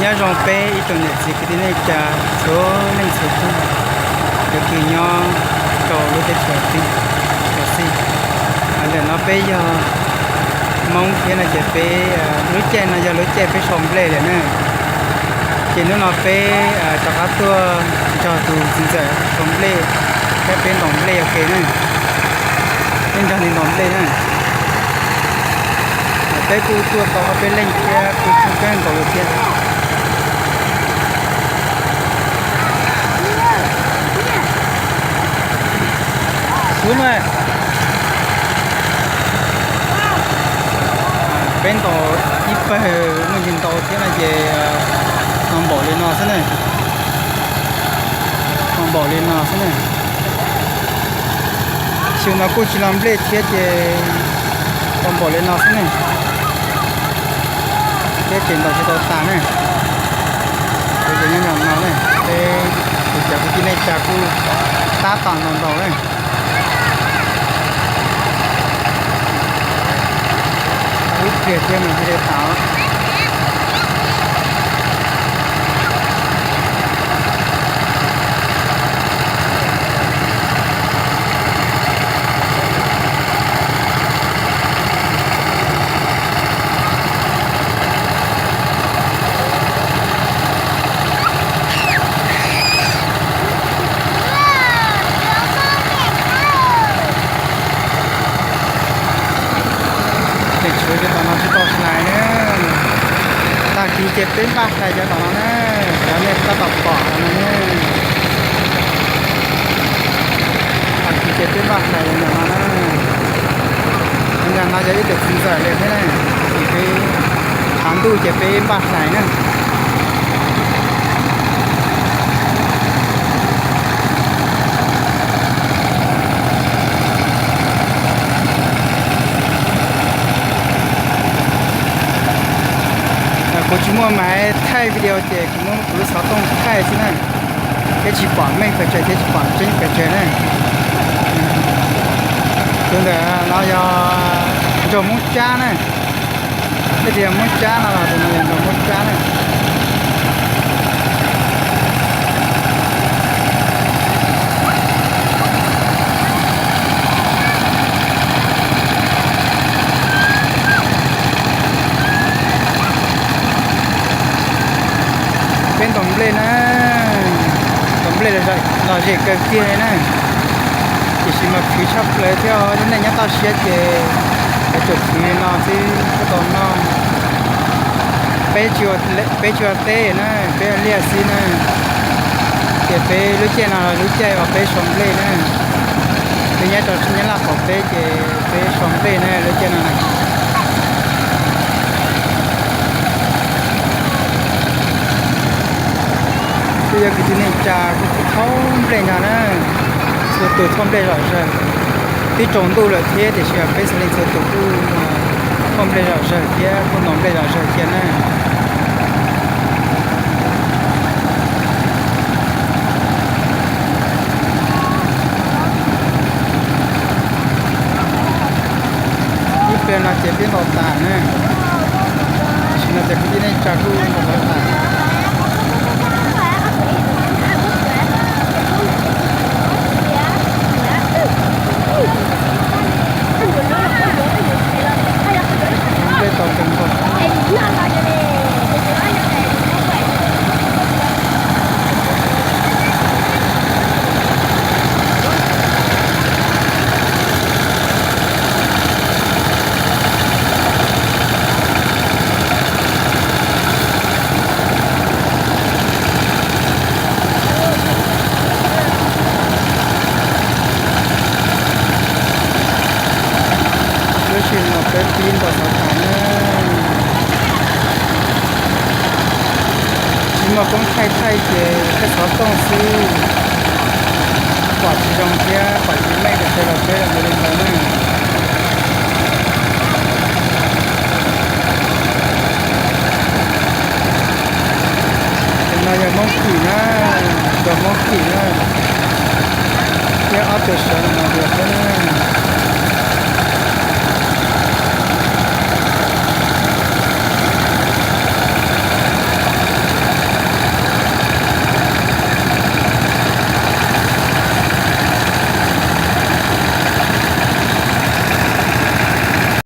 Nyob zoo peb ib tsoom niam txiv kwv tij neej tsa txhua leej txhua tus, yog kws nyob rau lub teb chaws tib, teb chaws txi. Ntawm no peb yog Hmoob thiab no ces peb, lub caij no yog lub caij peb sau nplej lawm na. Ces hnub no peb rov qab tuaj nrog tus txiv ntxawm sau nplej thiab peb ntaus nplej ua ke na. Peb nrog nws ntaus nplej na. Peb kuj tuaj tau ob peb leej thiab kuj tsawg kawg nkaus li thiab. Xub na, peb ntaus ib pawg muaj ntsis ntau thiab no ces ntaus npaum li no xwb na. Ntaus npaum li no xwb na. Xyoo no kuj tsis los nplej thiab ces ntaus npaum li no xwb ne. Thiab tseem ntaus tsis tau tas ne. Kuv ces nyob nram no ne, peb kuv cov kwv tij neej tsa kuj tab tom ntaus ntaus ne. Ib pliag thiab mas thiaj li tas. Ces tshuav cov tom no tsis tau hlais na. Tag kis ces peb npaj hlais cov tom no na, cov nej tab tom pom no na. Tag kis ces peb npaj hlais cov tom no na. Ntawm no yog ib tug txiv ntxawm li thiab na, ces peb, tsaus ntuj ces peb npaj hlais na. Kuv tsis muaj maiv thaij video ces kuv muab kuv lub xov tooj thaij xwb na, thiab tsis pom meej pes tsawg thiab tsis pom tseeb pes tsawg na. Tus ntawm no yog nraug Hmoob Cab na. Peb tias Hmoob Cab no los tus no yog nraug Hmoob Cab na. Peb ntaus nplej na, ntaus nplej lom zem kawg kiag li na. Tiam sis mas khwv tshaj plaws thiab, lub neej nyob toj siab ces yuav tsum khwv li no xwb thiaj tau noj. Peb tsis, peb tsis ua teb na, peb ua liaj xwb na. Ces peb lub caij no lub caij uas peb sau nplej na. Peb nyob rau Nyab Laj qaum teb ces peb sau nplej na lub caij no na. Kuj yog kwv tij neej tsa kuj khawb nplej no na, txhua tus thauj nplej zom zaws. Twb tsaus ntuj lawm thiab tiam sis peb txhua leej txhua tus kuj thauj nplej zom zaws thiab kuj ntaus nplej zom zaws thiab na. Ib pliag no ces peb ntaus tas na, tam sim no ces kwv tij neej tsa kuj ntaus tas. Nplej tau kawg nkaus. Lub sij hawm no peb pib ntaus xov tas na. Tsis muaj koob thaij thaij ces thaij xov tooj xwb. Pom tsis zoo thiab pom tsis meej pes tsawg los peb ua li ntawd na. Tus no yog Hmoob Kim na, yog Hmoob Kim na, thiab ob tug sawv ntawm no yog peb